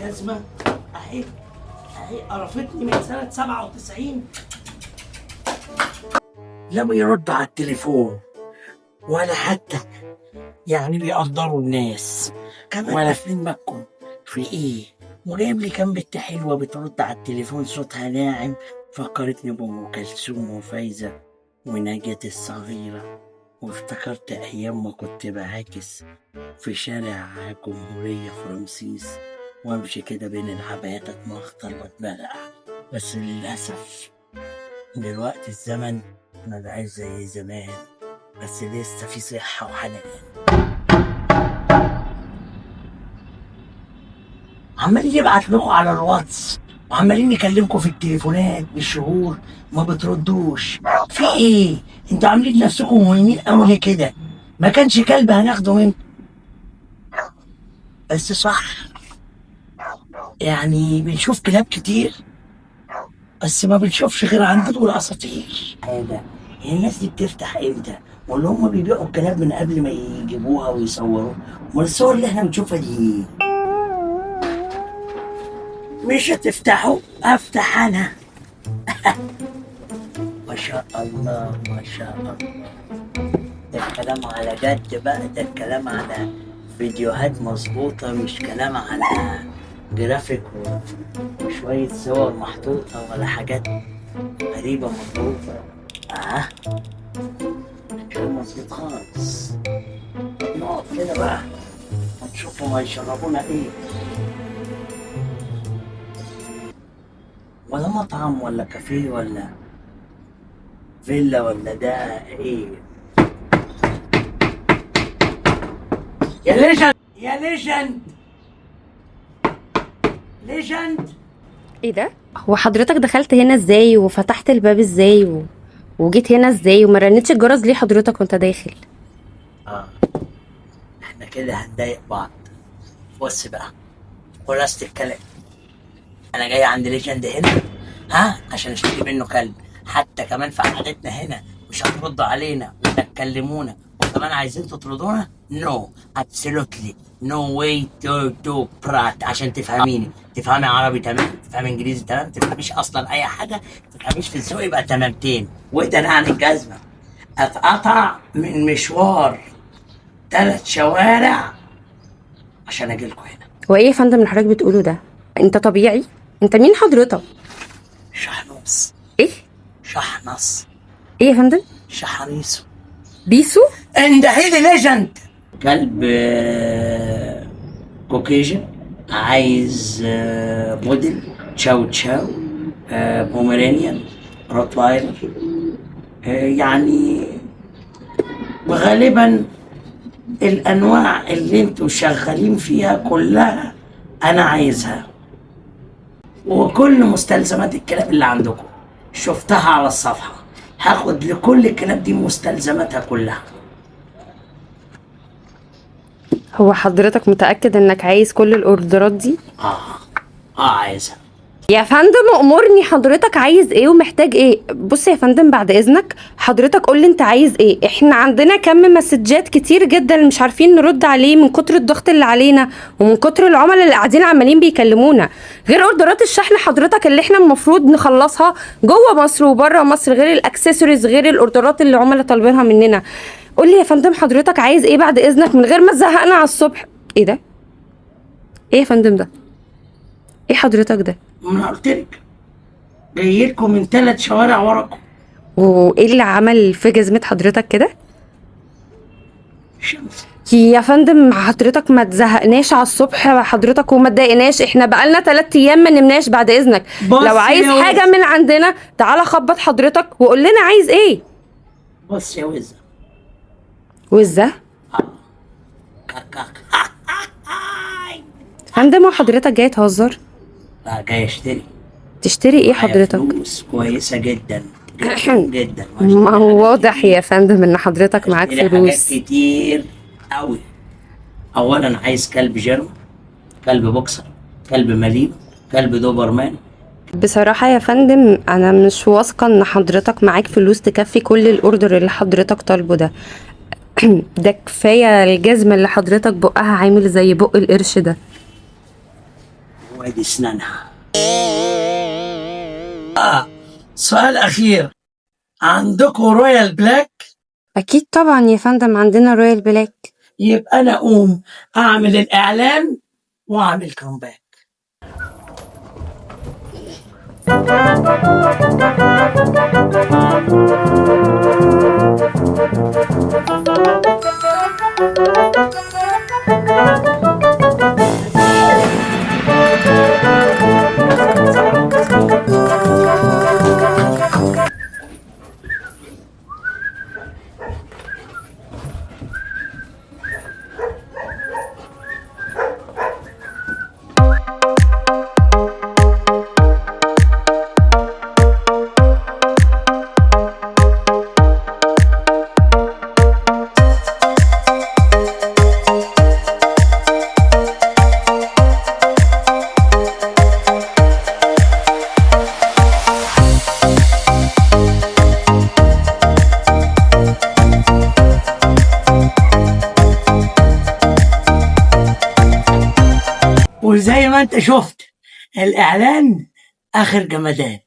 الجزمة اهي اهي، قرفتني من سنة 97. لا بيرد على التليفون ولا حتى يعني بيقدروا الناس كمان، ولا في مكم في ايه. وجايب لي كام بنت حلوة بترد على التليفون صوتها ناعم، فكرتني بأم كلثوم وفايزة ونجاة الصغيرة، وافتكرت أيام ما كنت بعاكس في شارع جمهورية في رمسيس وامشي كده بين العبايات اتمخطر واتمرقع. بس للأسف دلوقتي الزمن ما بقاش زي زمان، بس لسه في صحة وحنان. عمالين يبعت لكم على الواتس وعمالين يكلمكم في التليفونات بالشهور ما بتردوش، في ايه؟ انتوا عاملين نفسكم مهمين قوي كده؟ ما كانش كلب هناخده منكم. بس صح، يعني بنشوف كلاب كتير بس ما بنشوفش غير عندكم الاساطير. هذا الناس دي بتفتح امتى؟ ولا هم بيبيعوا الكلاب من قبل ما يجيبوها ويصوروها؟ امال الصور اللي احنا بنشوفها دي مش هتفتحوا؟ افتح انا. ما شاء الله ما شاء الله، ده الكلام على جد بقى، ده الكلام على فيديوهات مظبوطة، مش كلام على جرافيك وشوية صور محطوطة ولا حاجات غريبة مضروبة. كلام مظبوط خالص. نقعد كده بقى ونشوفهم هيشربونا ايه، ولا مطعم ولا كافيه ولا فيلا ولا ده ايه. يا legend يا legend legend. ايه ده؟ هو حضرتك دخلت هنا ازاي وفتحت الباب ازاي وجيت هنا ازاي وما رنتش الجرس ليه حضرتك وانت داخل؟ احنا كده هنضايق بعض. بص بقى خلاصة الكلام، انا جاي عند legend هنا ها عشان اشتري منه كلب، حتى كمان في قعدتنا هنا مش هتردوا علينا ولا تكلمونا، وكمان عايزين تطردونا؟ no absolutely no way to do برات. عشان تفهميني، تفهمي عربي تمام، تفهمي انجليزي تمام، تفهميش اصلا اي حاجة، تفهميش في الذوق يبقى تمامتين. وده انا عن الجزمة اتقطع من مشوار 3 شوارع عشان اجي لكم هنا. هو ايه يا فندم اللي حضرتك بتقوله ده؟ انت طبيعي؟ انت مين حضرتك؟ شحنوص. ايه؟ شحنص. ايه يا فندم؟ شحنيسو. بيسو؟ اندهيلي legend. كلب Caucasian، عايز بودل، chow chow، Pomeranian، Rottweiler، يعني وغالبا الانواع اللي انتوا شغالين فيها كلها انا عايزها، وكل مستلزمات الكلاب اللي عندكم شفتها على الصفحة، هاخد لكل الكلاب دي مستلزماتها كلها. هو حضرتك متأكد انك عايز كل الاوردرات دي؟ عايزها. يا فندم امرني، حضرتك عايز ايه ومحتاج ايه؟ بص يا فندم بعد اذنك حضرتك قول لي انت عايز ايه. احنا عندنا كم مسجات كتير جدا مش عارفين نرد عليه من كتر الضغط اللي علينا ومن كتر العملاء اللي قاعدين عمالين بيكلمونا، غير اوردرات الشحن حضرتك اللي احنا المفروض نخلصها جوه مصر وبره مصر، غير الاكسسوارز، غير الاوردرات اللي العملاء طالبينها مننا. قول لي يا فندم حضرتك عايز ايه بعد اذنك من غير ما تزهقنا على الصبح. ايه ده؟ ايه يا فندم ده؟ ايه حضرتك ده؟ ما انا قلت لك جاي لكم من 3 شوارع وراكم. وايه اللي عمل في جزمة حضرتك كده؟ شمس. يا فندم حضرتك ما تزهقناش على الصبح حضرتك وما تضايقناش، احنا بقالنا 3 ايام ما نمناش بعد اذنك. لو عايز حاجة من عندنا تعالى خبط حضرتك وقول لنا عايز ايه. بص يا وزة. وزة؟ فندم وحضرتك جاي تهزر؟ لا جاي اشتري. تشتري ايه حضرتك؟ فلوس كويسة جدا جدا. ما هو واضح يا فندم ان حضرتك معاك فلوس حاجات كتير قوي. اولا عايز كلب German، كلب بوكسر، كلب مالينو، كلب دوبرمان. بصراحة يا فندم انا مش واثقة ان حضرتك معاك فلوس تكفي كل ال order اللي حضرتك طالبه ده. ده كفاية الجزمة اللي حضرتك بقها عامل زي بق القرش ده. وادي اسنانها. سؤال اخير، عندكم Royal Black؟ اكيد طبعا يا فندم، عندنا Royal Black. يبقى انا اقوم اعمل الاعلان واعمل comeback. وزي ما انت شفت الاعلان اخر جمدان.